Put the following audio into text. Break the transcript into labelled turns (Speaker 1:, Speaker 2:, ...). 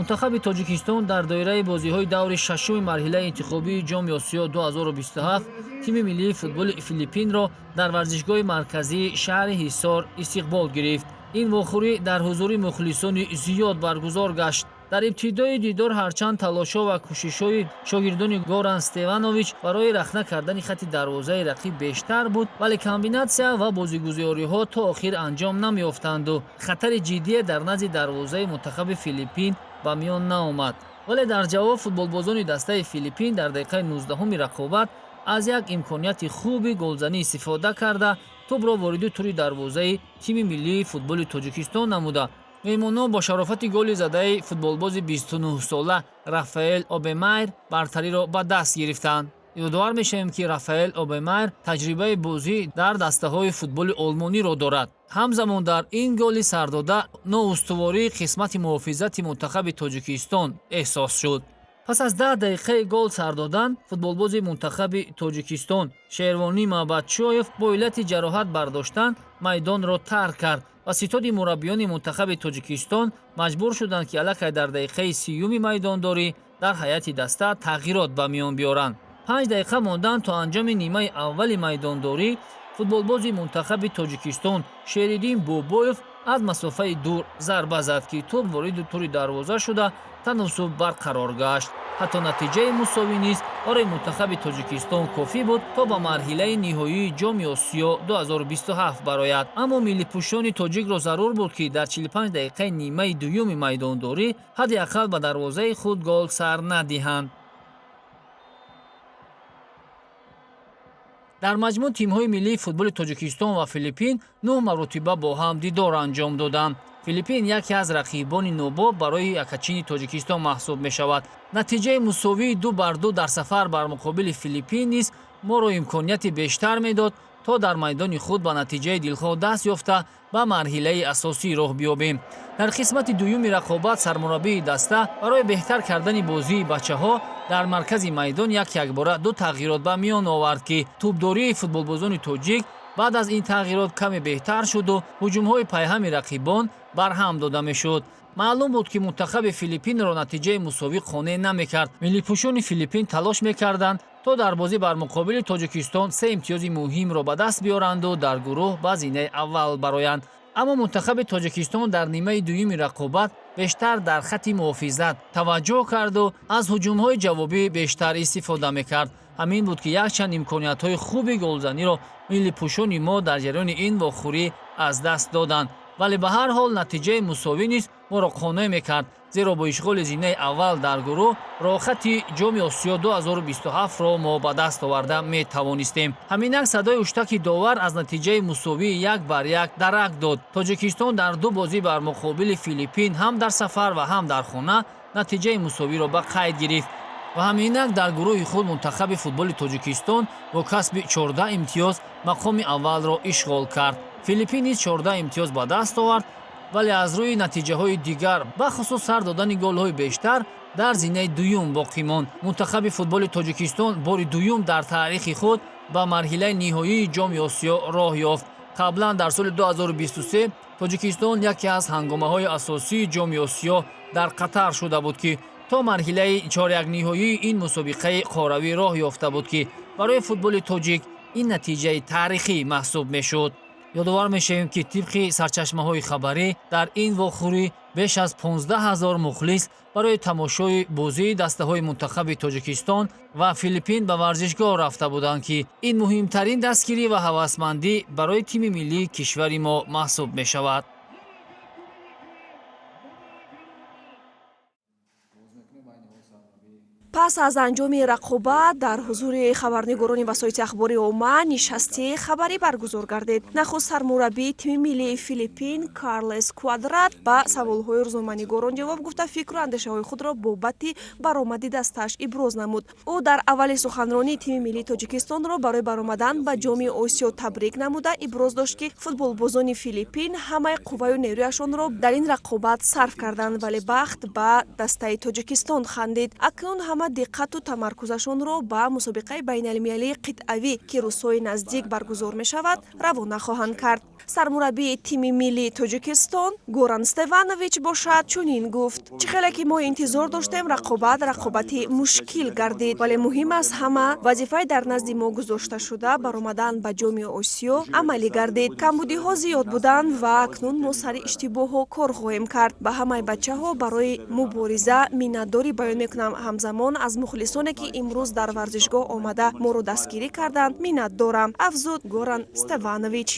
Speaker 1: Мунтахаби Тоҷикистон дар доираи бозиҳои даври шашуми марҳилаи интихобии Ҷоми Осиё 2027 тими миллии футболи Филиппинро дар варзишгоҳи марказии шаҳри Ҳисор истиқбол гирифт. Ин вохӯрӣ дар ҳузури мухлисони зиёд баргузор гашт. Дар ибтидои дидор ҳарчанд талошҳо ва кӯшишҳои шогирдони Горан Стеванович барои рахна кардани хати дарвозаи рақиб бештар буд, вале комбинатсия ва бозигузориҳо то охир анҷом намеёфтанду хатари ҷиддие дар назди дарвозаи мунтахаби Филиппин ба миён наомад. Вале дар ҷавоб футболбозони дастаи Филиппин дар дақиқаи 19-уми рақобат аз як имконияти хуби голзанӣ истифода карда, тӯбро вориди тури дарвозаи тими миллии футболи Тоҷикистон намуда, меҳмонон бо шарофати голи задаи футболбози 29-сола Рафаэл Обемайр бартариро ба даст гирифтанд. Ёдовар мешавем, ки Рафаэл Обемайр таҷрибаи бозӣ дар дастаҳои футболи олмониро дорад. Ҳамзамон дар ин голи сардода ноустувории қисмати муҳофизати мунтахаби Тоҷикистон эҳсос шуд. Пас аз 10 дақиқаи гол сар додан, футболбози мунтахаби Тоҷикистон Шервонӣ Маъбадшоев бо иллати ҷароҳат бардоштан майдонро тарк кард ва ситоди мураббиёни мунтахаби Тоҷикистон маҷбур шуданд, ки аллакай дар дақиқаи 30-юми майдондорӣ дар ҳайати даста тағйирот ба миён биёранд. 5 дақиқа мондан то анҷоми нимаи аввали майдондорӣ, футболбози мунтахаби Тоҷикистон Шериддин Бобоев аз масофаи дур зарба зад, ки тӯб вориди тури дарвоза шуда, таносуб барқарор гашт. Ҳатто натиҷаи мусовӣ низ барои мунтахаби Тоҷикистон кофӣ буд, то ба марҳилаи ниҳоии Ҷоми Осиё 2027 барояд. Аммо миллипӯшони тоҷикро зарур буд, ки дар 45 дақиқаи нимаи дуюми майдондорӣ ҳадди ақал ба дарвозаи худ гол сар надиҳанд. Дар маҷмӯъ тимҳои миллии футболи Тоҷикистон ва Филиппин нӯҳ маротиба бо ҳам дидор анҷом доданд. Филиппин яке аз рақибони нобоб барои якачини Тоҷикистон маҳсуб мешавад. Натиҷаи мусовии 2-2 дар сафар бар муқобили Филиппин низ моро имконияти бештар медод, то дар майдони худ ба натиҷаи дилхоҳ даст ёфта, ба марҳилаи асосӣ роҳ биёбем. Дар қисмати дуюми рақобат сармураббии даста барои беҳтар кардани бозии бачаҳо дар маркази майдон як якбора ду тағйирот ба миён овард, ки тӯбдории футболбозони тоҷик баъд аз ин тағйирот каме беҳтар шуду ҳуҷумҳои пайҳами рақибон барҳам дода мешуд. Маълум буд, ки мунтахаби Филиппинро натиҷаи мусовӣ қонеъ намекард. Миллипӯшони Филиппин талош мекарданд, то дар бозӣ бар муқобили Тоҷикистон се имтиёзи муҳимро ба даст биёранду дар гурӯҳ ба зинаи аввал бароянд. Аммо мунтахаби Тоҷикистон дар нимаи дуюми рақобат бештар дар хати муҳофизат таваҷҷӯҳ карду аз ҳуҷумҳои ҷавобӣ бештар истифода мекард. Ҳамин буд, ки якчанд имкониятҳои хуби голзаниро миллипӯшони мо дар ҷараёни ин вохӯрӣ аз даст доданд. Вале ба ҳар ҳол натиҷаи мусовӣ низ моро қонеъ мекард, зеро бо ишғоли зинаи аввал дар гурӯҳ роҳхати Ҷоми Осиё 2027-ро мо ба даст оварда метавонистем. Ҳаминак садои ҳуштаки довар аз натиҷаи мусовии 1-1 дарак дод. Тоҷикистон дар ду бозӣ бар муқобили Филиппин, ҳам дар сафар ва ҳам дар хона, натиҷаи мусовиро ба қайд гирифт ва ҳаминак дар гурӯҳи худ мунтахаби футболи Тоҷикистон бо касби 14 имтиёз мақоми аввалро ишғол кард. Филиппин низ 14 имтиёз ба даст овард, вале аз рӯи натиҷаҳои дигар, бахусус сар додани голҳои бештар, дар зинаи дуюм боқӣ монд. Мунтахаби футболи Тоҷикистон бори дуюм дар таърихи худ ба марҳилаи ниҳоии Ҷоми Осиё роҳ ёфт. Қаблан дар соли 2023 Тоҷикистон яке аз ҳангомаҳои асосии Ҷоми Осиё дар Қатар шуда буд, ки то марҳилаи чорякниҳоии ин мусобиқаи қорравӣ роҳ ёфта буд, ки барои футболи тоҷик ин натиҷаи таърихӣ маҳсуб мешуд. Ёдовар мешавем, ки тибқи сарчашмаҳои хабарӣ дар ин вохӯрӣ беш аз 15 ҳазор мухлис барои тамошои бозии дастаҳои мунтахаби Тоҷикистон ва Филиппин ба варзишгоҳ рафта буданд, ки ин муҳимтарин дастгирӣ ва ҳавасмандӣ барои тими миллии кишвари мо маҳсуб мешавад.
Speaker 2: Пас аз анҷоми рақобат дар ҳузури хабарнигорони васоити ахбори омма нишасти хабарӣ баргузор гардид. Нахуст сармураббии тими миллии Филиппин Карлес Квадрат ба саволҳои рӯзноманигорон ҷавоб гуфта, фикру андешаҳои худро бобати баромади дастааш иброз намуд. Ӯ дар аввали суханронӣ тими миллии Тоҷикистонро барои баромадан ба Ҷоми Осиё табрик намуда, иброз дошт, ки футболбозони Филиппин ҳамаи қувваю нерӯяшонро дар ин рақобат сарф карданд, вале бахт ба дастаи Тоҷикистон хандид. Акнун ҳама Диққату тамаркузашонро ба мусобиқаи байналмилалии қитъавӣ, ки рӯзҳои наздик баргузор мешавад, равона хоҳанд кард. Сармураббии тими миллии Тоҷикистон Горан Стеванович бошад, чунин гуфт: «Чӣ хеле ки мо интизор доштем, рақобат рақобати мушкил гардид, вале муҳим аз ҳама вазифаи дар назди мо гузошташуда, баромадан ба Ҷоми Осиё, амалӣ гардид. Камбудиҳо зиёд буданд ва акнун мо сари иштибоҳҳо кор хоҳем кард. Ба ҳамаи бачаҳо барои мубориза миннатдорӣ баён мекунам. Ҳамзамон аз мухлисоне, ки имрӯз дар варзишгоҳ омада моро дастгирӣ карданд, миннатдорам», афзуд Горан Стеванович.